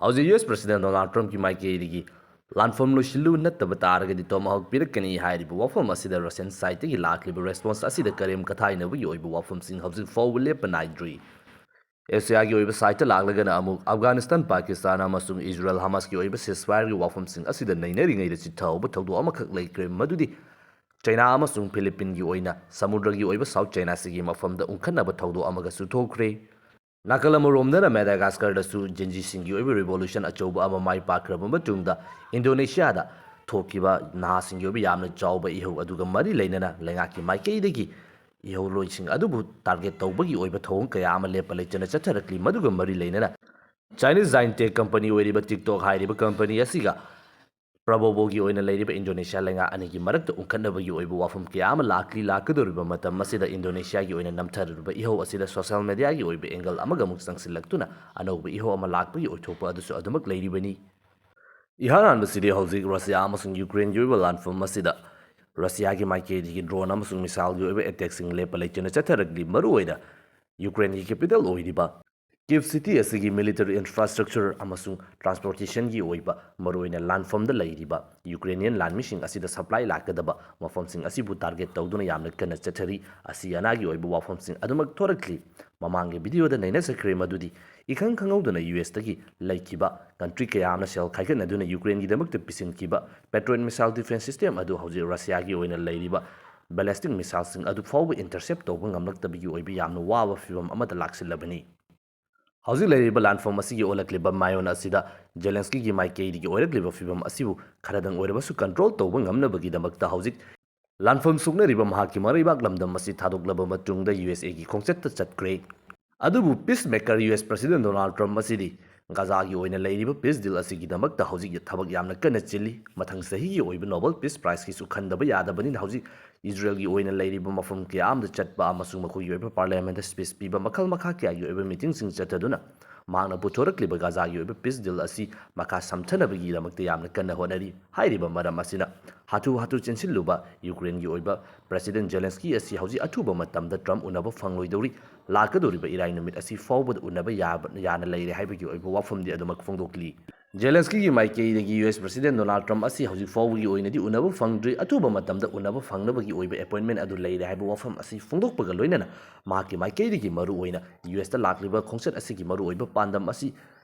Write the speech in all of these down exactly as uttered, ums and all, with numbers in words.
ꯍꯧꯖꯤꯛ U S president Donald ꯇ꯭ꯔꯝꯞꯀꯤ ꯃꯥꯏꯀꯩꯗꯒꯤ ꯂꯥꯟꯐꯝ ꯂꯣꯏꯁꯤꯜꯂꯨ, ꯅꯠꯇꯕ ꯇꯥꯔꯒꯗꯤ ꯇꯣꯃꯥꯍꯣꯛ ꯄꯤꯔꯛꯀꯅꯤ ꯍꯥꯏꯔꯤꯕ ꯋꯥꯐꯝ ꯑꯁꯤꯗ ꯔꯁꯤꯌꯥꯟ ꯁꯥꯏꯠꯇꯒꯤ ꯂꯥꯛꯂꯤꯕ ꯔꯦꯁꯄꯣꯟꯁ ꯑꯁꯤꯗ ꯀꯔꯦꯝ ꯀꯊꯥꯏꯅꯕꯒꯤ ꯑꯣꯏꯕ ꯋꯥꯐꯝꯁꯤꯡ ꯍꯧꯖꯤꯛ ꯐꯥꯎꯕ ꯂꯦꯞꯄ ꯅꯥꯏꯗ꯭ꯔꯤ꯫ ꯑꯦꯁꯤꯌꯥꯒꯤ ꯑꯣꯏꯕ ꯁꯥꯏꯠꯇ ꯂꯥꯛꯂꯒꯅ ꯑꯃꯨꯛ ꯑꯐꯒꯥꯅꯤꯁꯇꯥꯟ, ꯄꯥꯀꯤꯁꯇꯥꯟ ꯑꯃꯁꯨꯡ ꯏꯖꯔꯦꯜ ꯍꯃꯥꯁꯀꯤ ꯑꯣꯏꯕ ceasefire ꯒꯤ ꯋꯥꯐꯝꯁꯤꯡ ꯑꯁꯤꯗ ꯅꯩꯅꯔꯤꯉꯩꯗ ꯆꯤꯠꯊꯍꯧꯕ ꯊꯧꯗꯣꯛ ꯑꯃꯈꯛ ꯂꯩꯈ꯭ꯔꯦ, ꯃꯗꯨꯗꯤ ꯆꯩꯅꯥ ꯑꯃꯁꯨꯡ ꯐꯤꯂꯤꯄꯤꯟꯒꯤ ꯑꯣꯏꯅ ꯁꯃꯨꯗ꯭ꯔꯒꯤ ꯑꯣꯏꯕ ꯁꯥꯎꯠ ꯆꯩꯅꯥ ꯁꯤꯒꯤ ꯃꯐꯝꯗ ꯎꯪꯈꯠꯅꯕ ꯊꯧꯗꯣꯛ ꯑꯃꯒꯁꯨ ꯊꯣꯛꯈ꯭ꯔꯦ꯫ ꯅꯥꯀꯜ ꯑꯃꯔꯣꯝꯗꯅ ꯃꯦꯗꯥꯒꯥꯁꯀꯔꯗꯁꯨ ꯖꯦꯟꯖꯤꯁꯤꯡꯒꯤ ꯑꯣꯏꯕ ꯔꯤꯚꯣꯂꯨꯁꯟ ꯑꯆꯧꯕ ꯑꯃ ꯃꯥꯏ ꯄꯥꯛꯈ꯭ꯔꯕ ꯃꯇꯨꯡꯗ ꯏꯟꯗꯣꯅꯦꯁꯤꯌꯥꯗ ꯊꯣꯛꯈꯤꯕ ꯅꯍꯥꯁꯤꯡꯒꯤ ꯑꯣꯏꯕ ꯌꯥꯝꯅ ꯆꯥꯎꯕ ꯏꯍꯧ ꯑꯗꯨꯒ ꯃꯔꯤ ꯂꯩꯅꯅ ꯂꯩꯉꯥꯛꯀꯤ ꯃꯥꯏꯀꯩꯗꯒꯤ ꯏꯍꯧꯂꯣꯏꯁꯤꯡ ꯑꯗꯨꯕꯨ ꯇꯥꯔꯒꯦꯠ ꯇꯧꯕꯒꯤ ꯑꯣꯏꯕ ꯊꯧꯑꯣꯡ ꯀꯌꯥ ꯑꯃ ꯂꯦꯞꯄ ꯂꯩꯇꯅ ꯆꯠꯊꯔꯛꯂꯤ꯫ ꯃꯗꯨꯒ ꯃꯔꯤ ꯂꯩꯅꯅ ꯆꯥꯏꯅꯤꯁ ꯖꯥꯏꯟ ꯇꯦꯛ ꯀꯝꯄꯅꯤ ꯑꯣꯏꯔꯤꯕ TikTok ꯍꯥꯏꯔꯤꯕ ꯀꯝꯄꯅꯤ ꯑꯁꯤꯒ ꯄ꯭ꯔꯕꯣꯕꯣꯒꯤ ꯑꯣꯏꯅ ꯂꯩꯔꯤꯕ ꯏꯟꯗꯣꯅꯦꯁꯤꯌꯥ ꯂꯩꯉꯥꯛ ꯑꯅꯤꯒꯤ ꯃꯔꯛꯇ ꯎꯪꯈꯠꯅꯕꯒꯤ ꯑꯣꯏꯕ ꯋꯥꯐꯝ ꯀꯌꯥ ꯑꯃ ꯂꯥꯛꯂꯤ꯫ ꯂꯥꯛꯀꯗꯧꯔꯤꯕ ꯃꯇꯝ ꯑꯁꯤꯗ ꯏꯟꯗꯣꯅꯦꯁꯤꯌꯥꯒꯤ ꯑꯣꯏꯅ ꯅꯝꯊꯔꯤꯕ ꯏꯍꯧ ꯑꯁꯤꯗ ꯁꯣꯁꯤꯌꯦꯜ ꯃꯦꯗꯤꯌꯥꯒꯤ ꯑꯣꯏꯕ ꯑꯦꯡꯒꯜ ꯑꯃꯒ ꯑꯃꯨꯛ ꯆꯪꯁꯤꯜꯂꯛꯇꯨꯅ ꯑꯅꯧꯕ ꯏꯍꯧ ꯑꯃ ꯂꯥꯛꯄꯒꯤ ꯑꯣꯏꯊꯣꯛꯄ ꯑꯗꯨꯁꯨ ꯑꯗꯨꯃꯛ ꯂꯩꯔꯤꯕꯅꯤ꯫ ꯏꯍꯥꯟ ꯍꯥꯟꯕꯁꯤꯗꯤ ꯍꯧꯖꯤꯛ ꯔꯁꯤꯌꯥ ꯑꯃꯁꯨꯡ ꯌꯨꯀ꯭ꯔꯦꯟꯒꯤ ꯑꯣꯏꯕ ꯂꯥꯟꯐꯝ ꯑꯁꯤꯗ ꯔꯁꯤꯌꯥꯒꯤ ꯃꯥꯏꯀꯩꯗꯒꯤ ꯗ꯭ꯔꯣꯟ ꯑꯃꯁꯨꯡ ꯃꯤꯁꯥꯏꯜꯒꯤ ꯑꯣꯏꯕ ꯑꯦꯇꯦꯛꯁꯤꯡ ꯂꯦꯞꯄ ꯂꯩꯇꯅ ꯆꯠꯊꯔꯛꯂꯤ꯫ ꯃꯔꯨꯑꯣꯏꯅ ꯌꯨꯀ꯭ꯔꯦꯟꯒꯤ ꯀꯦꯄꯤꯇꯦꯜ ꯑꯣꯏꯔꯤꯕ ꯀꯤꯞ ꯁꯤꯇꯤ ꯑꯁꯤꯒꯤ ꯃꯤꯂꯤꯇꯔꯤ ꯏꯟꯐ꯭ꯔꯥꯁ꯭ꯇ꯭ꯔꯛꯆꯔ ꯑꯃꯁꯨꯡ ꯇ꯭ꯔꯥꯟꯁꯄꯣꯔꯇꯦꯁꯟꯒꯤ ꯑꯣꯏꯕ ꯃꯔꯨꯑꯣꯏꯅ ꯂꯥꯟꯐꯝꯗ ꯂꯩꯔꯤꯕ ꯌꯨꯀ꯭ꯔꯦꯅꯤꯌꯟ ꯂꯥꯟꯃꯤꯁꯤꯡ ꯑꯁꯤꯗ ꯁꯄ꯭ꯂꯥꯏ ꯂꯥꯛꯀꯗꯕ ꯃꯐꯝꯁꯤꯡ ꯑꯁꯤꯕꯨ ꯇꯥꯔꯒꯦꯠ ꯇꯧꯗꯨꯅ ꯌꯥꯝꯅ ꯀꯟꯅ ꯆꯠꯊꯔꯤ꯫ ꯑꯁꯤ ꯑꯅꯥꯒꯤ ꯑꯣꯏꯕ ꯋꯥꯐꯝꯁꯤꯡ ꯑꯗꯨꯃꯛ ꯊꯣꯔꯛꯂꯤ꯫ ꯃꯃꯥꯡꯒꯤ ꯚꯤꯗꯤꯑꯣꯗ ꯅꯩꯅꯖꯈ꯭ꯔꯦ ꯃꯗꯨꯗꯤ ꯏꯈꯪ ꯈꯪꯍꯧꯗꯅ ꯌꯨ ꯑꯦꯁꯇꯒꯤ ꯂꯩꯈꯤꯕ ꯀꯟꯇ꯭ꯔꯤ ꯀꯌꯥ ꯑꯃꯅ ꯁꯦꯜ ꯈꯥꯏꯒꯠꯅꯗꯨꯅ ꯌꯨꯀ꯭ꯔꯦꯟꯒꯤꯗꯃꯛꯇ ꯄꯤꯁꯤꯟꯈꯤꯕ ꯄꯦꯇ꯭ꯔꯣꯏꯠ ꯃꯤꯁꯥꯏꯜ ꯗꯤꯐꯦꯟꯁ ꯁꯤꯁꯇꯦꯝ ꯑꯗꯨ ꯍꯧꯖꯤꯛ ꯔꯁꯤꯌꯥꯒꯤ ꯑꯣꯏꯅ ꯂꯩꯔꯤꯕ ꯕꯦꯂꯦꯁꯇꯤꯛ ꯃꯤꯁꯥꯏꯜꯁꯤꯡ ꯑꯗꯨ ꯐꯥꯎꯕ ꯏꯟꯇꯔꯁꯦꯞ ꯇꯧꯕ ꯉꯝꯂꯛꯇꯕꯒꯤ ꯑꯣꯏꯕ ꯌꯥꯝꯅ ꯋꯥꯕ ꯐꯤꯚꯝ ꯑꯃꯗ ꯂꯥꯛꯁꯤꯜꯂꯕꯅꯤ꯫ ꯍꯧꯖꯤꯛ ꯂꯩꯔꯤꯕ ꯂꯥꯟꯐꯝ ꯑꯁꯤꯒꯤ ꯑꯣꯜꯂꯛꯂꯤꯕ ꯃꯥꯌꯣꯟ ꯑꯁꯤꯗ ꯖꯦꯂꯦꯟꯁꯀꯤꯒꯤ ꯃꯥꯏꯀꯩꯗꯒꯤ ꯑꯣꯏꯔꯛꯂꯤꯕ ꯐꯤꯚꯝ ꯑꯁꯤꯕꯨ ꯈꯔꯗꯪ ꯑꯣꯏꯔꯕꯁꯨ ꯀꯟꯇ꯭ꯔꯣꯜ ꯇꯧꯕ ꯉꯝꯅꯕꯒꯤꯗꯃꯛꯇ ꯍꯧꯖꯤꯛ ꯂꯥꯟꯐꯝ ꯁꯣꯛꯅꯔꯤꯕ ꯃꯍꯥꯛꯀꯤ ꯃꯔꯩꯕꯥꯛ ꯂꯝꯗꯝ ꯑꯁꯤ ꯊꯥꯗꯣꯛꯂꯕ ꯃꯇꯨꯡꯗ ꯌꯨ ꯑꯦꯁ ꯑꯦꯒꯤ ꯈꯣꯡꯆꯠꯇ ꯆꯠꯈ꯭ꯔꯦ꯫ ꯑꯗꯨꯕꯨ peace maker U S president Donald Trump ꯑꯁꯤꯗꯤ ꯒꯥꯖꯥꯒꯤ ꯑꯣꯏꯅ ꯂꯩꯔꯤꯕ ꯄꯤꯁ ꯗꯤꯜ ꯑꯁꯤꯒꯤꯗꯃꯛꯇ ꯍꯧꯖꯤꯛ ꯊꯕꯛ ꯌꯥꯝꯅ ꯀꯟꯅ ꯆꯤꯜꯂꯤ꯫ ꯃꯊꯪ ꯆꯍꯤꯒꯤ ꯑꯣꯏꯕ ꯅꯣꯕꯦꯜ ꯄꯤꯁ ꯄ꯭ꯔꯥꯏꯖꯀꯤꯁꯨ ꯈꯟꯗꯕ ꯌꯥꯗꯕꯅꯤꯅ ꯍꯧꯖꯤꯛ ꯏꯖꯔꯦꯜꯒꯤ ꯑꯣꯏꯅ ꯂꯩꯔꯤꯕ ꯃꯐꯝ ꯀꯌꯥ ꯑꯃꯗ ꯆꯠꯄ ꯑꯃꯁꯨꯡ ꯃꯈꯣꯏꯒꯤ ꯑꯣꯏꯕ ꯄꯥꯔꯂꯤꯌꯥꯃꯦꯟꯗ ꯁ꯭ꯄꯤꯆ ꯄꯤꯕ, ꯃꯈꯜ ꯃꯈꯥ ꯀꯌꯥꯒꯤ ꯑꯣꯏꯕ ꯃꯤꯇꯤꯡꯁꯤꯡ ꯆꯠꯊꯗꯨꯅ ꯃꯍꯥꯛꯅ ꯄꯨꯊꯣꯔꯛꯂꯤꯕ ꯒꯥꯖꯥꯒꯤ ꯑꯣꯏꯕ peace deal ꯑꯁꯤ ꯃꯈꯥ ꯁꯝꯊꯅꯕꯒꯤꯗꯃꯛꯇ ꯌꯥꯝꯅ ꯀꯟꯅ ꯍꯣꯠꯅꯔꯤ꯫ ꯍꯥꯏꯔꯤꯕ ꯃꯔꯝ ꯑꯁꯤꯅ ꯍꯥꯊꯨ ꯍꯥꯊꯨ ꯆꯦꯟꯁꯤꯜꯂꯨꯕ ꯌꯨꯀ꯭ꯔꯦꯟꯒꯤ ꯑꯣꯏꯕ President Zelensky ꯑꯁꯤ ꯍꯧꯖꯤꯛ ꯑꯊꯨꯕ ꯃꯇꯝꯗ ꯇ꯭ꯔꯝꯞ ꯎꯅꯕ ꯐꯪꯂꯣꯏꯗꯧꯔꯤ꯫ ꯂꯥꯛꯀꯗꯧꯔꯤꯕ ꯏꯔꯥꯏ ꯅꯨꯃꯤꯠ ꯑꯁꯤ ꯐꯥꯎꯕꯗ ꯎꯅꯕ ꯌꯥꯕ, ꯌꯥꯅ ꯂꯩꯔꯦ ꯍꯥꯏꯕꯒꯤ ꯑꯣꯏꯕ ꯋꯥꯐꯝꯗꯤ ꯑꯗꯨꯃꯛ ꯐꯣꯡꯗꯣꯛꯂꯤ꯫ ꯖꯦꯂꯦꯟꯁꯀꯤꯒꯤ ꯃꯥꯏꯀꯩꯗꯒꯤ U S President Donald Trump ꯑꯁꯤ ꯍꯧꯖꯤꯛ ꯐꯥꯎꯕꯒꯤ ꯑꯣꯏꯅꯗꯤ ꯎꯅꯕ ꯐꯪꯗ꯭ꯔꯤ꯫ ꯑꯊꯨꯕ ꯃꯇꯝꯗ ꯎꯅꯕ ꯐꯪꯅꯕꯒꯤ ꯑꯣꯏꯕ appointment ꯑꯗꯨ ꯂꯩꯔꯦ ꯍꯥꯏꯕ ꯋꯥꯐꯝ ꯑꯁꯤ ꯐꯣꯡꯗꯣꯛꯄꯒ ꯂꯣꯏꯅꯅ ꯃꯍꯥꯛꯀꯤ ꯃꯥꯏꯀꯩꯗꯒꯤ ꯃꯔꯨꯑꯣꯏꯅ ꯌꯨ ꯑꯦꯁꯇ ꯂꯥꯛꯂꯤꯕ ꯈꯣꯡꯆꯠ ꯑꯁꯤꯒꯤ ꯃꯔꯨꯑꯣꯏꯕ ꯄꯥꯟꯗꯝ ꯑꯁꯤ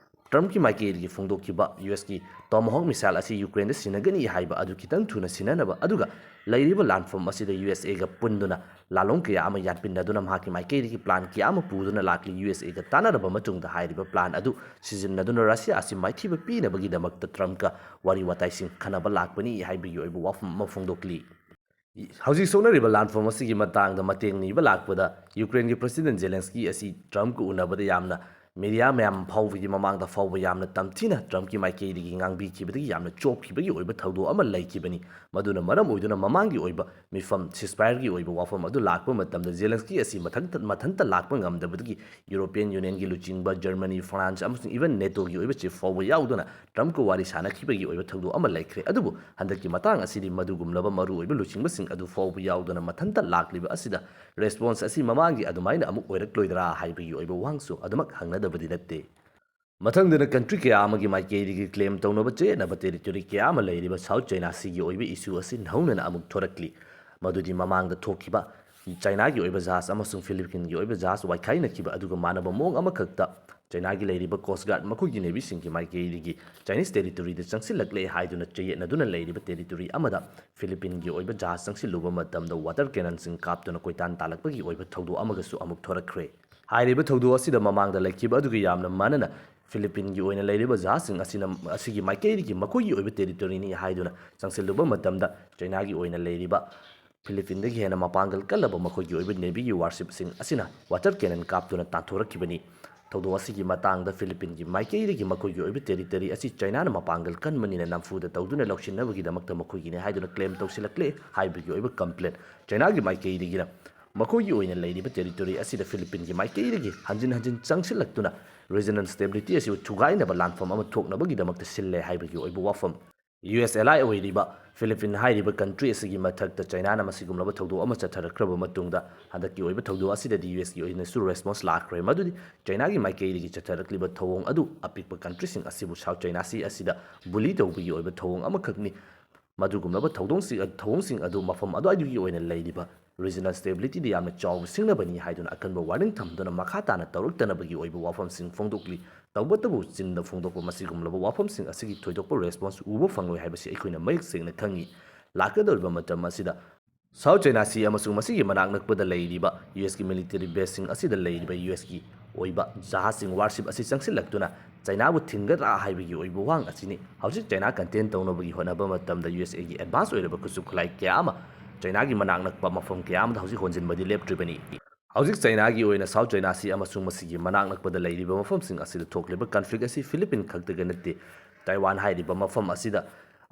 ꯇ꯭ꯔꯝꯞꯀꯤ ꯃꯥꯏꯀꯩꯗꯒꯤ ꯐꯣꯡꯗꯣꯛꯈꯤꯕ ꯌꯨ ꯑꯦꯁꯀꯤ Tomahawk missile ꯑꯁꯤ ꯌꯨꯀ꯭ꯔꯦꯟꯗ ꯁꯤꯟꯅꯒꯅꯤ ꯍꯥꯏꯕ ꯑꯗꯨ ꯈꯤꯇꯪ ꯊꯨꯅ ꯁꯤꯟꯅꯅꯕ, ꯑꯗꯨꯒ ꯂꯩꯔꯤꯕ ꯂꯥꯟꯐꯝ ꯑꯁꯤꯗ ꯌꯨ ꯑꯦꯁ ꯑꯦꯒ ꯄꯨꯟꯗꯨꯅ ꯂꯥꯂꯣꯡ ꯀꯌꯥ ꯑꯃ ꯌꯥꯟꯄꯤꯟꯅꯗꯨꯅ ꯃꯍꯥꯛꯀꯤ ꯃꯥꯏꯀꯩꯗꯒꯤ plan ꯀꯌꯥ ꯑꯃ ꯄꯨꯗꯨꯅ ꯂꯥꯛꯂꯤ꯫ ꯌꯨ ꯑꯦꯁ ꯑꯦꯒ ꯇꯥꯟꯅꯔꯕ ꯃꯇꯨꯡꯗ ꯍꯥꯏꯔꯤꯕ plan ꯑꯗꯨ ꯁꯤꯖꯤꯟꯅꯗꯨꯅ ꯔꯁꯤꯌꯥ ꯑꯁꯤ ꯃꯥꯏꯊꯤꯕ ꯄꯤꯅꯕꯒꯤꯗꯃꯛꯇ ꯇ꯭ꯔꯝꯞꯀ ꯋꯥꯔꯤ ꯋꯥꯇꯥꯏꯁꯤꯡ ꯈꯟꯅꯕ ꯂꯥꯛꯄꯅꯤ ꯍꯥꯏꯕꯒꯤ ꯑꯣꯏꯕ ꯋꯥꯐꯝ ꯑꯃ ꯐꯣꯡꯗꯣꯛꯂꯤ꯫ ꯍꯧꯖꯤꯛ ꯁꯣꯛꯅꯔꯤꯕ ꯂꯥꯟꯐꯝ ꯑꯁꯤꯒꯤ ꯃꯇꯥꯡꯗ ꯃꯇꯦꯡ ꯅꯤꯕ ꯂꯥꯛꯄꯗ ꯌꯨꯀ꯭ꯔꯦꯟꯒꯤ President ꯖꯦꯂꯦꯟꯁꯀꯤ ꯑꯁꯤ ꯇ꯭ꯔꯝꯞꯀ ꯎꯅꯕꯗ ꯌꯥꯝꯅ media ꯃꯌꯥꯝ ꯐꯥꯎꯕꯒꯤ ꯃꯃꯥꯡꯗ ꯐꯥꯎꯕ ꯌꯥꯝꯅ ꯇꯝꯊꯤꯅ ꯇ꯭ꯔꯝꯞꯀꯤ ꯃꯥꯏꯀꯩꯗꯒꯤ ꯉꯥꯡꯕꯤꯈꯤꯕꯗꯒꯤ ꯌꯥꯝꯅ ꯆꯣꯞꯈꯤꯕꯒꯤ ꯑꯣꯏꯕ ꯊꯧꯗꯣꯛ ꯑꯃ ꯂꯩꯈꯤꯕꯅꯤ꯫ ꯃꯗꯨꯅ ꯃꯔꯝ ꯑꯣꯏꯗꯨꯅ ꯃꯃꯥꯡꯒꯤ ꯑꯣꯏꯕ ꯃꯤꯐꯝ ceasefire ꯒꯤ ꯑꯣꯏꯕ ꯋꯥꯐꯝ ꯑꯗꯨ ꯂꯥꯛꯄ ꯃꯇꯝꯗ ꯖꯦꯂꯦꯟꯁꯀꯤ ꯑꯁꯤ ꯃꯊꯟꯇ, ꯃꯊꯟꯇ ꯂꯥꯛꯄ ꯉꯝꯗꯕꯗꯒꯤ European Union ꯒꯤ ꯂꯨꯆꯤꯡꯕ, ꯖꯔꯃꯅꯤ, ꯐ꯭ꯔꯥꯟꯁ ꯑꯃꯁꯨꯡ even ꯅꯦꯇꯣꯒꯤ ꯑꯣꯏꯕ chief ꯐꯥꯎꯕ ꯌꯥꯎꯗꯨꯅ ꯇ꯭ꯔꯝꯞꯀ ꯋꯥꯔꯤ ꯁꯥꯅꯈꯤꯕꯒꯤ ꯑꯣꯏꯕ ꯊꯧꯗꯣꯛ ꯑꯃ ꯂꯩꯈ꯭ꯔꯦ꯫ ꯑꯗꯨꯕꯨ ꯍꯟꯗꯛꯀꯤ ꯃꯇꯥꯡ ꯑꯁꯤꯗꯤ ꯃꯗꯨꯒꯨꯝꯂꯕ ꯃꯔꯨꯑꯣꯏꯕ ꯂꯨꯆꯤꯡꯕꯁꯤꯡ ꯑꯗꯨ ꯐꯥꯎꯕ ꯌꯥꯎꯗꯅ ꯃꯊꯟꯇ ꯂꯥꯛꯂꯤꯕ ꯑꯁꯤꯗ response ꯑꯁꯤ ꯃꯃꯥꯡꯒꯤ ꯑꯗꯨꯃꯥꯏꯅ ꯑꯃꯨꯛ ꯑꯣꯏꯔꯛꯂꯣꯏꯗ꯭ꯔꯥ ꯍꯥꯏꯕꯒꯤ ꯑꯣꯏꯕ ꯋꯥꯍꯪꯁꯨ ꯑꯗꯨꯃꯛ ꯍꯪꯅꯗꯕꯗꯤ ꯅꯠꯇꯦ꯫ ꯃꯊꯪꯗꯅ country ꯀꯌꯥ ꯑꯃꯒꯤ ꯃꯥꯏꯀꯩꯗꯒꯤ claim ꯇꯧꯅꯕ ꯆꯌꯦꯠꯅꯕ territory ꯀꯌꯥ ꯑꯃ ꯂꯩꯔꯤꯕ South China Sea ꯒꯤ ꯑꯣꯏꯕ issue ꯑꯁꯤ ꯅꯧꯅꯅ ꯑꯃꯨꯛ ꯊꯣꯔꯛꯂꯤ꯫ ꯃꯗꯨꯗꯤ ꯃꯃꯥꯡꯗ ꯊꯣꯛꯈꯤꯕ ꯆꯥꯏꯅꯥꯒꯤ ꯑꯣꯏꯕ ꯖꯍꯥꯖ ꯑꯃꯁꯨꯡ ꯐꯤꯂꯤꯄꯤꯟꯒꯤ ꯑꯣꯏꯕ ꯖꯍꯥꯖ ꯋꯥꯏꯈꯥꯏꯅꯈꯤꯕ ꯑꯗꯨꯒ ꯃꯥꯟꯅꯕ ꯃꯑꯣꯡ ꯑꯃꯈꯛꯇ ꯆꯥꯏꯅꯥꯒꯤ ꯂꯩꯔꯤꯕ Coast Guard ꯃꯈꯣꯏꯒꯤ navy ꯁꯤꯡꯒꯤ ꯃꯥꯏꯀꯩꯗꯒꯤ Chinese territory ꯗ ꯆꯪꯁꯤꯜꯂꯛꯂꯦ ꯍꯥꯏꯗꯨꯅ ꯆꯌꯦꯠꯅꯗꯨꯅ ꯂꯩꯔꯤꯕ territory ꯑꯃꯗ ꯐꯤꯂꯤꯄꯤꯟꯒꯤ ꯑꯣꯏꯕ ꯖꯍꯥꯖ ꯆꯪꯁꯤꯜꯂꯨꯕ ꯃꯇꯝꯗ water cannon ꯁꯤꯡ ꯀꯥꯞꯇꯨꯅ ꯀꯣꯏꯇꯥꯟ ꯇꯥꯜꯂꯛꯄꯒꯤ ꯑꯣꯏꯕ ꯊꯧꯗꯣꯛ ꯑꯃꯒꯁꯨ ꯑꯃꯨꯛ ꯊꯣꯔꯛꯈ꯭ꯔꯦ꯫ ꯍꯥꯏꯔꯤꯕ ꯊꯧꯗꯣꯛ ꯑꯁꯤꯗ ꯃꯃꯥꯡꯗ ꯂꯩꯈꯤꯕ ꯑꯗꯨꯒ ꯌꯥꯝꯅ ꯃꯥꯟꯅꯅ ꯐꯤꯂꯤꯄꯤꯟꯒꯤ ꯑꯣꯏꯅ ꯂꯩꯔꯤꯕ ꯖꯍꯥꯖꯁꯤꯡ ꯑꯁꯤꯅ, ꯑꯁꯤꯒꯤ ꯃꯥꯏꯀꯩꯗꯒꯤ ꯃꯈꯣꯏꯒꯤ ꯑꯣꯏꯕ territory ꯅꯤ ꯍꯥꯏꯗꯨꯅ ꯆꯪꯁꯤꯜꯂꯨꯕ ꯃꯇꯝꯗ ꯆꯥꯏꯅꯥꯒꯤ ꯑꯣꯏꯅ ꯂꯩꯔꯤꯕ ꯐꯤꯂꯤꯄꯤꯟꯗꯒꯤ ꯍꯦꯟꯅ ꯃꯄꯥꯡꯒꯜ ꯀꯜꯂꯕ ꯃꯈꯣꯏꯒꯤ ꯑꯣꯏꯕ navy ꯒꯤ warship ꯁꯤꯡ ꯑꯁꯤꯅ water cannon ꯀꯥꯞꯇꯨꯅ ꯇꯥꯟꯊꯣꯔꯛꯈꯤꯕꯅꯤ꯫ ꯊꯧꯗꯣꯛ ꯑꯁꯤꯒꯤ ꯃꯇꯥꯡꯗ ꯐꯤꯂꯤꯄꯤꯟꯒꯤ ꯃꯥꯏꯀꯩꯗꯒꯤ ꯃꯈꯣꯏꯒꯤ ꯑꯣꯏꯕ territory ꯑꯁꯤ ꯆꯥꯏꯅꯥꯅ ꯃꯄꯥꯡꯒꯜ ꯀꯟꯕꯅꯤꯅ ꯅꯝꯐꯨꯗ ꯇꯧꯗꯨꯅ ꯂꯧꯁꯤꯟꯅꯕꯒꯤꯗꯃꯛꯇ ꯃꯈꯣꯏꯒꯤꯅꯤ ꯍꯥꯏꯗꯨꯅ claim ꯇꯧꯁꯤꯜꯂꯛꯂꯦ ꯍꯥꯏꯕꯒꯤ ꯑꯣꯏꯕ complaint ꯆꯥꯏꯅꯥꯒꯤ ꯃꯥꯏꯀꯩꯗꯒꯤꯅ ꯃꯈꯣꯏꯒꯤ ꯑꯣꯏꯅ ꯂꯩꯔꯤꯕ territory ꯑꯁꯤꯗ ꯐꯤꯂꯤꯄꯤꯟꯒꯤ ꯃꯥꯏꯀꯩꯗꯒꯤ ꯍꯟꯖꯤꯟ ꯍꯟꯖꯤꯟ ꯆꯪꯁꯤꯜꯂꯛꯇꯨꯅ regional stability ꯑꯁꯤꯕꯨ ꯊꯨꯒꯥꯏꯅꯕ ꯂꯥꯟꯐꯝ ꯑꯃ ꯊꯣꯛꯅꯕꯒꯤꯗꯃꯛꯇ ꯁꯤꯜꯂꯦ ꯍꯥꯏꯕꯒꯤ ꯑꯣꯏꯕ ꯋꯥꯐꯝ꯫ ꯌꯨ ꯑꯦꯁ ally ꯑꯣꯏꯔꯤꯕ ꯐꯤꯂꯤꯄꯤꯟ ꯍꯥꯏꯔꯤꯕ country ꯑꯁꯤꯒꯤ ꯃꯊꯛꯇ ꯆꯩꯅꯥꯅ ꯃꯁꯤꯒꯨꯝꯂꯕ ꯊꯧꯗꯣꯛ ꯑꯃ ꯆꯠꯊꯔꯛꯈ꯭ꯔꯕ ꯃꯇꯨꯡꯗ, ꯍꯟꯗꯛꯀꯤ ꯑꯣꯏꯕ ꯊꯧꯗꯣꯛ ꯑꯁꯤꯗꯗꯤ ꯌꯨ ꯑꯦꯁꯀꯤ ꯑꯣꯏꯅꯁꯨ response ꯂꯥꯛꯈ꯭ꯔꯦ꯫ ꯃꯗꯨꯗꯤ ꯆꯩꯅꯥꯒꯤ ꯃꯥꯏꯀꯩꯗꯒꯤ ꯆꯠꯊꯔꯛꯂꯤꯕ ꯊꯧꯑꯣꯡ ꯑꯗꯨ ꯑꯄꯤꯛꯄ countryꯁꯤꯡ ꯑꯁꯤꯕꯨ South China Sea ꯑꯁꯤꯗ bully ꯇꯧꯕꯒꯤ ꯑꯣꯏꯕ ꯊꯧꯑꯣꯡ ꯑꯃꯈꯛꯅꯤ꯫ ꯃꯗꯨꯒꯨꯝꯂꯕ ꯊꯧꯗꯣꯡꯁꯤꯡ, ꯊꯧꯑꯣꯡꯁꯤꯡ ꯑꯗꯨ ꯃꯐꯝ ꯑꯗꯨꯋꯥꯏꯗꯨꯒꯤ ꯑꯣꯏꯅ ꯂꯩꯔꯤꯕ regional stabilityꯗ ꯌꯥꯝꯅ ꯆꯥꯎꯕ ꯁꯤꯡꯅꯕꯅꯤ ꯍꯥꯏꯗꯨꯅ ꯑꯀꯟꯕ warning ꯊꯝꯗꯨꯅ ꯃꯈꯥ ꯇꯥꯅ ꯇꯧꯔꯛꯇꯅꯕꯒꯤ ꯑꯣꯏꯕ ꯋꯥꯐꯝꯁꯤꯡ ꯐꯣꯡꯗꯣꯛꯂꯤ꯫ ꯇꯧꯕꯇꯕꯨ ꯆꯤꯟꯗ ꯐꯣꯡꯗꯣꯛꯄ ꯃꯁꯤꯒꯨꯝꯂꯕ ꯋꯥꯐꯝꯁꯤꯡ ꯑꯁꯤꯒꯤ ꯊꯣꯏꯗꯣꯛꯄ response ꯎꯕ ꯐꯪꯂꯣꯏ ꯍꯥꯏꯕꯁꯤ ꯑꯩꯈꯣꯏꯅ ꯃꯌꯦꯛ ꯁꯦꯡꯅ ꯈꯪꯏ꯫ ꯂꯥꯛꯀꯗꯧꯔꯤꯕ ꯃꯇꯝ ꯑꯁꯤꯗ South China Sea ꯑꯃꯁꯨꯡ ꯃꯁꯤꯒꯤ ꯃꯅꯥꯛ ꯅꯛꯄꯗ ꯂꯩꯔꯤꯕ ꯌꯨ ꯑꯦꯁꯀꯤ military baseꯁꯤꯡ ꯑꯁꯤꯗ ꯂꯩꯔꯤꯕ ꯌꯨ ꯑꯦꯁꯀꯤ ꯑꯣꯏꯕ ꯖꯍꯥꯖꯁꯤꯡ, warship ꯑꯁꯤ ꯆꯪꯁꯤꯜꯂꯛꯇꯨꯅ ꯆꯩꯅꯥꯕꯨ ꯊꯤꯡꯒꯗ꯭ꯔꯥ ꯍꯥꯏꯕꯒꯤ ꯑꯣꯏꯕ ꯋꯥꯍꯪ ꯑꯁꯤꯅꯤ ꯍꯧꯖꯤꯛ ꯆꯩꯅꯥ contain ꯇꯧꯅꯕꯒꯤ ꯍꯣꯠꯅꯕ ꯃꯇꯝꯗ ꯌꯨ ꯑꯦꯁ ꯑꯦꯒꯤ advance ꯑꯣꯏꯔꯕ ꯈꯨꯠꯁꯨ ꯈꯨꯠꯂꯥꯏ ꯀꯌꯥ ꯑꯃ ꯆꯩꯅꯥꯒꯤ ꯃꯅꯥꯛ ꯅꯛꯄ ꯃꯐꯝ ꯀꯌꯥ ꯑꯃꯗ ꯍꯧꯖꯤꯛ ꯍꯣꯟꯖꯤꯟꯕꯗꯤ ꯂꯦꯞꯇ꯭ꯔꯤꯕꯅꯤ꯫ ꯍꯧꯖꯤꯛ ꯆꯩꯅꯥꯒꯤ ꯑꯣꯏꯅ South China Sea ꯑꯃꯁꯨꯡ ꯃꯁꯤꯒꯤ ꯃꯅꯥꯛ ꯅꯛꯄꯗ ꯂꯩꯔꯤꯕ ꯃꯐꯝꯁꯤꯡ ꯑꯁꯤꯗ ꯊꯣꯛꯂꯤꯕ conflict ꯑꯁꯤ ꯐꯤꯂꯤꯄꯤꯟ ꯈꯛꯇꯒ ꯅꯠꯇꯦ, ꯇꯥꯏꯋꯥꯟ ꯍꯥꯏꯔꯤꯕ ꯃꯐꯝ ꯑꯁꯤꯗ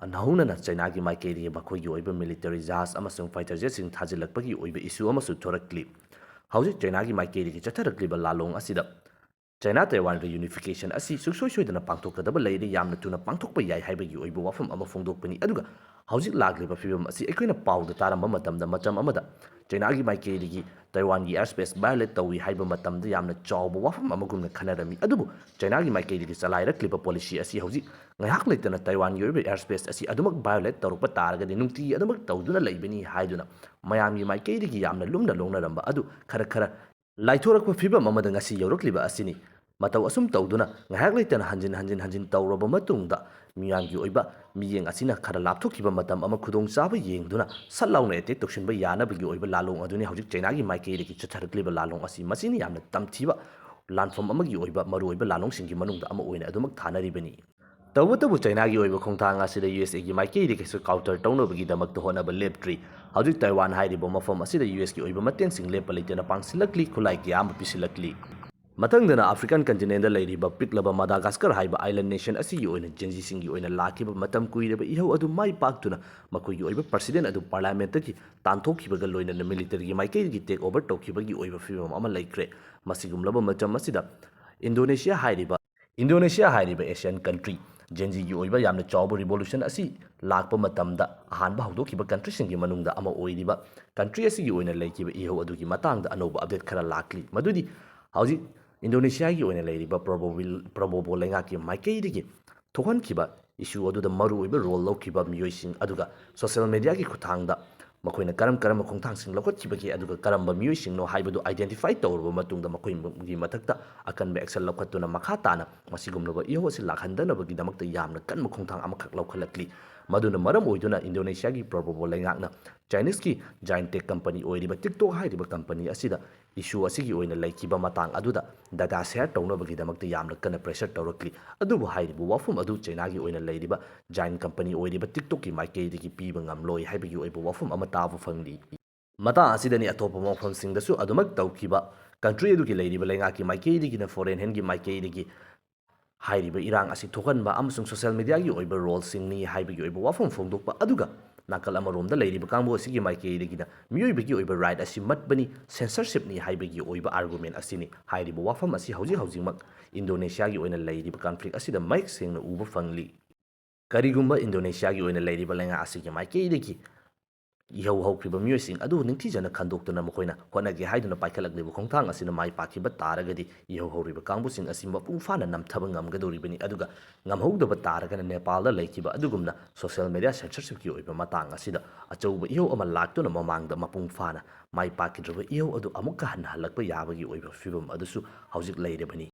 ꯅꯧꯍꯧꯅꯅ ꯆꯩꯅꯥꯒꯤ ꯃꯥꯏꯀꯩꯗꯒꯤ ꯃꯈꯣꯏꯒꯤ ꯑꯣꯏꯕ military ꯖꯍꯥꯖ ꯑꯃꯁꯨꯡ fighter jetꯁꯤꯡ ꯊꯥꯖꯤꯜꯂꯛꯄꯒꯤ ꯑꯣꯏꯕ issue ꯑꯃꯁꯨ ꯊꯣꯔꯛꯂꯤ꯫ ꯍꯧꯖꯤꯛ ꯆꯩꯅꯥꯒꯤ ꯃꯥꯏꯀꯩꯗꯒꯤ ꯆꯠꯊꯔꯛꯂꯤꯕ ꯂꯥꯂꯣꯡ ꯑꯁꯤꯗ ꯆꯩꯅꯥ ꯇꯥꯏꯋꯥꯟ reunification ꯑꯁꯤ ꯁꯨꯡꯁꯣꯏ ꯁꯣꯏꯗꯅ ꯄꯥꯡꯊꯣꯛꯀꯗꯕ ꯂꯩꯔꯦ, ꯌꯥꯝꯅ ꯊꯨꯅ ꯄꯥꯡꯊꯣꯛꯄ ꯌꯥꯏ ꯍꯥꯏꯕꯒꯤ ꯑꯣꯏꯕ ꯋꯥꯐꯝ ꯑꯃ ꯐꯣꯡꯗꯣꯛꯄꯅꯤ꯫ ꯑꯗꯨꯒ ꯍꯧꯖꯤꯛ ꯂꯥꯛꯂꯤꯕ ꯐꯤꯕꯝ ꯑꯁꯤ ꯑꯩꯈꯣꯏꯅ ꯄꯥꯎꯗ ꯇꯥꯔꯝꯕ ꯃꯇꯝꯗ, ꯃꯇꯝ ꯑꯃꯗ ꯆꯩꯅꯥꯒꯤ ꯃꯥꯏꯀꯩꯗꯒꯤ ꯇꯥꯏꯋꯥꯟꯒꯤ air space violate ꯇꯧꯏ ꯍꯥꯏꯕ ꯃꯇꯝꯗ ꯌꯥꯝꯅ ꯆꯥꯎꯕ ꯋꯥꯐꯝ ꯑꯃꯒꯨꯝꯅ ꯈꯟꯅꯔꯝꯃꯤ꯫ ꯑꯗꯨꯕꯨ ꯆꯩꯅꯥꯒꯤ ꯃꯥꯏꯀꯩꯗꯒꯤ ꯆꯂꯥꯏꯔꯛꯂꯤꯕ policy ꯑꯁꯤ ꯍꯧꯖꯤꯛ ꯉꯥꯏꯍꯥꯛ ꯂꯩꯇꯅ ꯇꯥꯏꯋꯥꯟꯒꯤ ꯑꯣꯏꯕ air space ꯑꯁꯤ ꯑꯗꯨꯃꯛ violate ꯇꯧꯔꯛꯄ ꯇꯥꯔꯒꯗꯤ ꯅꯨꯡꯇꯤꯒꯤ ꯑꯗꯨꯃꯛ ꯇꯧꯗꯨꯅ ꯂꯩꯕꯅꯤ ꯍꯥꯏꯗꯨꯅ ꯃꯌꯥꯝꯒꯤ ꯃꯥꯏꯀꯩꯗꯒꯤ ꯌꯥꯝꯅ ꯂꯨꯝꯅ ꯂꯧꯅꯔꯝꯕ ꯑꯗꯨ ꯈꯔ ꯈꯔ ꯂꯥꯏꯊꯣꯔꯛꯄ ꯐꯤꯕꯝ ꯑꯃꯗ ꯉꯁꯤ ꯌꯧꯔꯛꯂꯤꯕ ꯑꯁꯤꯅꯤ꯫ ꯃꯇꯧ ꯑꯁꯨꯝ ꯇꯧꯗꯨꯅ ꯉꯥꯏꯍꯥꯛ ꯂꯩꯇꯅ ꯍꯟꯖꯤꯟ ꯍꯟꯖꯤꯟ ꯍꯟꯖꯤꯟ ꯇꯧꯔꯕ ꯃꯇꯨꯡꯗ ꯃꯤꯌꯥꯝꯒꯤ ꯑꯣꯏꯕ ꯃꯤꯠꯌꯦꯡ ꯑꯁꯤꯅ ꯈꯔ ꯂꯥꯞꯊꯣꯛꯈꯤꯕ ꯃꯇꯝ ꯑꯃ ꯈꯨꯗꯣꯡꯆꯥꯕ ꯌꯦꯡꯗꯨꯅ ꯁꯠ ꯂꯥꯎꯅ attack ꯇꯧꯁꯤꯟꯕ ꯌꯥꯅꯕꯒꯤ ꯑꯣꯏꯕ ꯂꯥꯂꯣꯡ ꯑꯗꯨꯅꯤ ꯍꯧꯖꯤꯛ ꯆꯩꯅꯥꯒꯤ ꯃꯥꯏꯀꯩꯗꯒꯤ ꯆꯠꯊꯔꯛꯂꯤꯕ ꯂꯥꯂꯣꯡ ꯑꯁꯤ꯫ ꯃꯁꯤꯅ ꯌꯥꯝꯅ ꯇꯝꯊꯤꯕ ꯂꯥꯟꯐꯝ ꯑꯃꯒꯤ ꯑꯣꯏꯕ ꯃꯔꯨꯑꯣꯏꯕ ꯂꯥꯂꯣꯡꯁꯤꯡꯒꯤ ꯃꯅꯨꯡꯗ ꯑꯃ ꯑꯣꯏꯅ ꯑꯗꯨꯃꯛ ꯊꯥꯅꯔꯤꯕꯅꯤ꯫ ꯇꯧꯕꯇꯕꯨ ꯆꯩꯅꯥꯒꯤ ꯑꯣꯏꯕ ꯈꯣꯡꯊꯥꯡ ꯑꯁꯤꯗ ꯌꯨ ꯑꯦꯁ ꯑꯦꯒꯤ ꯃꯥꯏꯀꯩꯗꯒꯤꯁꯨ counter ꯇꯧꯅꯕꯒꯤꯗꯃꯛꯇ ꯍꯣꯠꯅꯕ ꯂꯦꯞꯇ꯭ꯔꯤ꯫ ꯍꯧꯖꯤꯛ ꯇꯥꯏꯋꯥꯟ ꯍꯥꯏꯔꯤꯕ ꯃꯐꯝ ꯑꯁꯤꯗ ꯌꯨ ꯑꯦꯁꯀꯤ ꯑꯣꯏꯕ ꯃꯇꯦꯡꯁꯤꯡ ꯂꯦꯞꯄ ꯂꯩꯇꯅ ꯄꯥꯡꯁꯤꯜꯂꯛꯂꯤ, ꯈꯨꯠꯂꯥꯏ ꯀꯌꯥ ꯑꯃ ꯄꯤꯁꯤꯜꯂꯛꯂꯤ꯫ ꯃꯊꯪꯗꯅ African continentꯗ ꯂꯩꯔꯤꯕ ꯄꯤꯛꯂꯕ Madagascar ꯍꯥꯏꯕ island nation ꯑꯁꯤꯒꯤ ꯑꯣꯏꯅ Gen Zꯁꯤꯡꯒꯤ ꯑꯣꯏꯅ ꯂꯥꯛꯈꯤꯕ ꯃꯇꯝ ꯀꯨꯏꯔꯕ ꯏꯍꯧ ꯑꯗꯨ ꯃꯥꯏ ꯄꯥꯛꯇꯨꯅ ꯃꯈꯣꯏꯒꯤ ꯑꯣꯏꯕ president ꯑꯗꯨ parliamentꯇꯒꯤ ꯇꯥꯟꯊꯣꯛꯈꯤꯕꯒ ꯂꯣꯏꯅꯅ militaryꯒꯤ ꯃꯥꯏꯀꯩꯗꯒꯤ take over ꯇꯧꯈꯤꯕꯒꯤ ꯑꯣꯏꯕ ꯐꯤꯕꯝ ꯑꯃ ꯂꯩꯈ꯭ꯔꯦ꯫ ꯃꯁꯤꯒꯨꯝꯂꯕ ꯃꯇꯝ ꯑꯁꯤꯗ ꯏꯟꯗꯣꯅꯦꯁꯤꯌꯥ ꯍꯥꯏꯔꯤꯕ, ꯏꯟꯗꯣꯅꯦꯁꯤꯌꯥ ꯍꯥꯏꯔꯤꯕ ꯑꯦꯁꯤꯌꯥꯟ ꯀꯟꯇ꯭ꯔꯤ, ꯖꯦꯟꯖꯤꯒꯤ ꯑꯣꯏꯕ ꯌꯥꯝꯅ ꯆꯥꯎꯕ ꯔꯤꯚꯣꯂꯨꯁꯟ ꯑꯁꯤ ꯂꯥꯛꯄ ꯃꯇꯝꯗ ꯑꯍꯥꯟꯕ ꯍꯧꯗꯣꯛꯈꯤꯕ ꯀꯟꯇ꯭ꯔꯤꯁꯤꯡꯒꯤ ꯃꯅꯨꯡꯗ ꯑꯃ ꯑꯣꯏꯔꯤꯕ ꯀꯟꯇ꯭ꯔꯤ ꯑꯁꯤꯒꯤ ꯑꯣꯏꯅ ꯂꯩꯈꯤꯕ ꯏꯍꯧ ꯑꯗꯨꯒꯤ ꯃꯇꯥꯡꯗ ꯑꯅꯧꯕ ꯑꯞꯗꯦꯠ ꯈꯔ ꯂꯥꯛꯂꯤ꯫ ꯃꯗꯨꯗꯤ ꯍꯧꯖꯤꯛ ꯏꯟꯗꯣꯅꯦꯁꯤꯌꯥꯒꯤ ꯑꯣꯏꯅ ꯂꯩꯔꯤꯕ ꯄ꯭ꯔꯣꯕꯣꯕꯤꯜ-, ꯄ꯭ꯔꯣꯕꯣꯕꯣ ꯂꯩꯉꯥꯛꯀꯤ ꯃꯥꯏꯀꯩꯗꯒꯤ ꯊꯣꯛꯍꯟꯈꯤꯕ ꯏꯁꯨ ꯑꯗꯨꯗ ꯃꯔꯨꯑꯣꯏꯕ ꯔꯣꯜ ꯂꯧꯈꯤꯕ ꯃꯤꯑꯣꯏꯁꯤꯡ ꯑꯗꯨꯒ ꯁꯣꯁꯤꯌꯦꯜ ꯃꯦꯗꯤꯌꯥꯒꯤ ꯈꯨꯠꯊꯥꯡꯗ ꯃꯈꯣꯏꯅ ꯀꯔꯝ ꯀꯔꯝꯕ ꯈꯣꯡꯊꯥꯡꯁꯤꯡ ꯂꯧꯈꯠꯈꯤꯕꯒꯦ ꯑꯗꯨꯒ ꯀꯔꯝꯕ ꯃꯤꯑꯣꯏꯁꯤꯡꯅꯣ ꯍꯥꯏꯕꯗꯨ ꯑꯥꯏꯗꯦꯟꯇꯤꯐꯥꯏ ꯇꯧꯔꯕ ꯃꯇꯨꯡꯗ ꯃꯈꯣꯏꯒꯤ ꯃꯊꯛꯇ ꯑꯀꯟꯕ ꯑꯦꯛꯁꯟ ꯂꯧꯈꯠꯇꯨꯅ ꯃꯈꯥ ꯇꯥꯅ ꯃꯁꯤꯒꯨꯝꯂꯕ ꯏꯍꯧ ꯑꯁꯤ ꯂꯥꯛꯍꯟꯗꯅꯕꯒꯤꯗꯃꯛꯇ ꯌꯥꯝꯅ ꯀꯟꯕ ꯈꯣꯡꯊꯥꯡ ꯑꯃꯈꯛ ꯂꯧꯈꯠꯂꯛꯂꯤ꯫ ꯃꯗꯨꯅ ꯃꯔꯝ ꯑꯣꯏꯗꯨꯅ ꯏꯟꯗꯣꯅꯦꯁꯤꯌꯥꯒꯤ ꯄ꯭ꯔꯣꯕꯣꯕꯣ ꯂꯩꯉꯥꯛꯅ ꯆꯥꯏꯅꯤꯁꯀꯤ ꯖꯥꯏꯟ ꯇꯦꯛ ꯀꯝꯄꯅꯤ ꯑꯣꯏꯔꯤꯕ TikTok ꯍꯥꯏꯔꯤꯕ ꯀꯝꯄꯅꯤ ꯑꯁꯤꯗ ꯏꯁꯨ ꯑꯁꯤꯒꯤ ꯑꯣꯏꯅ ꯂꯩꯈꯤꯕ ꯃꯇꯥꯡ ꯑꯗꯨꯗ ꯗꯇꯥ ꯁꯦꯌꯔ ꯇꯧꯅꯕꯒꯤꯗꯃꯛꯇ ꯌꯥꯝꯅ ꯀꯟꯅ ꯄ꯭ꯔꯦꯁꯔ ꯇꯧꯔꯛꯂꯤ꯫ ꯑꯗꯨꯕꯨ ꯍꯥꯏꯔꯤꯕ ꯋꯥꯐꯝ ꯑꯗꯨ ꯆꯩꯅꯥꯒꯤ ꯑꯣꯏꯅ ꯂꯩꯔꯤꯕ ꯖꯥꯏꯟ ꯀꯝꯄꯅꯤ ꯑꯣꯏꯔꯤꯕ TikTokꯀꯤ ꯃꯥꯏꯀꯩꯗꯒꯤ ꯄꯤꯕ ꯉꯝꯂꯣꯏ ꯍꯥꯏꯕꯒꯤ ꯑꯣꯏꯕ ꯋꯥꯐꯝ ꯑꯃ ꯇꯥꯕ ꯐꯪꯂꯤ꯫ ꯃꯇꯥꯡ ꯑꯁꯤꯗꯅꯤ ꯑꯇꯣꯞꯄ ꯃꯐꯝꯁꯤꯡꯗꯁꯨ ꯑꯗꯨꯃꯛ ꯇꯧꯈꯤꯕ ꯀꯟꯇ꯭ꯔꯤ ꯑꯗꯨꯒꯤ ꯂꯩꯔꯤꯕ ꯂꯩꯉꯥꯛꯀꯤ ꯃꯥꯏꯀꯩꯗꯒꯤꯅ ꯐꯣꯔꯦꯟ ꯍꯦꯟꯒꯤ ꯃꯥꯏꯀꯩꯗꯒꯤ ꯍꯥꯏꯔꯤꯕ ꯏꯔꯥꯡ ꯑꯁꯤ ꯊꯣꯛꯍꯟꯕ ꯑꯃꯁꯨꯡ ꯁꯣꯁꯤꯌꯦꯜ ꯃꯦꯗꯤꯌꯥꯒꯤ ꯑꯣꯏꯕ ꯔꯣꯜꯁꯤꯡꯅꯤ ꯍꯥꯏꯕꯒꯤ ꯑꯣꯏꯕ ꯋꯥꯐꯝ ꯐꯣꯡꯗꯣꯛꯄ ꯑꯗꯨꯒ ꯅꯥꯀꯜ ꯑꯃꯔꯣꯝꯗ ꯂꯩꯔꯤꯕ ꯀꯥꯡꯕꯨ ꯑꯁꯤꯒꯤ ꯃꯥꯏꯀꯩꯗꯒꯤꯅ ꯃꯤꯑꯣꯏꯕꯒꯤ ꯑꯣꯏꯕ ꯔꯥꯏꯠ ꯑꯁꯤ ꯃꯠꯄꯅꯤ, ꯁꯦꯟꯁꯔꯁꯤꯞꯅꯤ ꯍꯥꯏꯕꯒꯤ ꯑꯣꯏꯕ ꯑꯥꯔꯒꯨꯃꯦꯟ ꯑꯁꯤꯅꯤ꯫ ꯍꯥꯏꯔꯤꯕ ꯋꯥꯐꯝ ꯑꯁꯤ ꯍꯧꯖꯤꯛ ꯍꯧꯖꯤꯛꯃꯛ ꯏꯟꯗꯣꯅꯦꯁꯤꯌꯥꯒꯤ ꯑꯣꯏꯅ ꯂꯩꯔꯤꯕ ꯀꯟꯐ꯭ꯂꯤꯛ ꯑꯁꯤꯗ ꯃꯌꯦꯛ ꯁꯦꯡꯅ ꯎꯕ ꯐꯪꯂꯤ꯫ ꯀꯔꯤꯒꯨꯝꯕ ꯏꯟꯗꯣꯅꯦꯁꯤꯌꯥꯒꯤ ꯑꯣꯏꯅ ꯂꯩꯔꯤꯕ ꯂꯩꯉꯥꯛ ꯑꯁꯤꯒꯤ ꯃꯥꯏꯀꯩꯗꯒꯤ ꯏꯍꯧ ꯍꯧꯈ꯭ꯔꯤꯕ ꯃꯤꯑꯣꯏꯁꯤꯡ ꯑꯗꯨ ꯅꯤꯡꯊꯤꯖꯅ ꯈꯟꯗꯣꯛꯇꯨꯅ ꯃꯈꯣꯏꯅ ꯍꯣꯠꯅꯒꯦ ꯍꯥꯏꯗꯨꯅ ꯄꯥꯏꯈꯠꯂꯛꯂꯤꯕ ꯈꯣꯡꯊꯥꯡ ꯑꯁꯤꯅ ꯃꯥꯏ ꯄꯥꯛꯈꯤꯕ ꯇꯥꯔꯒꯗꯤ, ꯏꯍꯧ ꯍꯧꯔꯤꯕ ꯀꯥꯡꯕꯨꯁꯤꯡ ꯑꯁꯤ ꯃꯄꯨꯡ ꯐꯥꯅ ꯅꯝꯊꯕ ꯉꯝꯒꯗꯧꯔꯤꯕꯅꯤ꯫ ꯑꯗꯨꯒ ꯉꯝꯍꯧꯗꯕ ꯇꯥꯔꯒꯅ ꯅꯦꯄꯥꯜꯗ ꯂꯩꯈꯤꯕ ꯑꯗꯨꯒꯨꯝꯅ ꯁꯣꯁꯤꯌꯦꯜ ꯃꯦꯗꯤꯌꯥ ꯁꯦꯟꯁꯔꯁꯤꯞꯀꯤ ꯑꯣꯏꯕ ꯃꯇꯥꯡ ꯑꯁꯤꯗ ꯑꯆꯧꯕ ꯏꯍꯧ ꯑꯃ ꯂꯥꯛꯇꯨꯅ ꯃꯃꯥꯡꯗ ꯃꯄꯨꯡ ꯐꯥꯅ ꯃꯥꯏ ꯄꯥꯛꯈꯤꯗ꯭ꯔꯕ ꯏꯍꯧ ꯑꯗꯨ ꯑꯃꯨꯛꯀ ꯍꯟꯅ ꯍꯜꯂꯛꯄ ꯌꯥꯕꯒꯤ ꯑꯣꯏꯕ ꯐꯤꯕꯝ ꯑꯗꯨꯁꯨ ꯍꯧꯖꯤꯛ ꯂꯩꯔꯕꯅꯤ꯫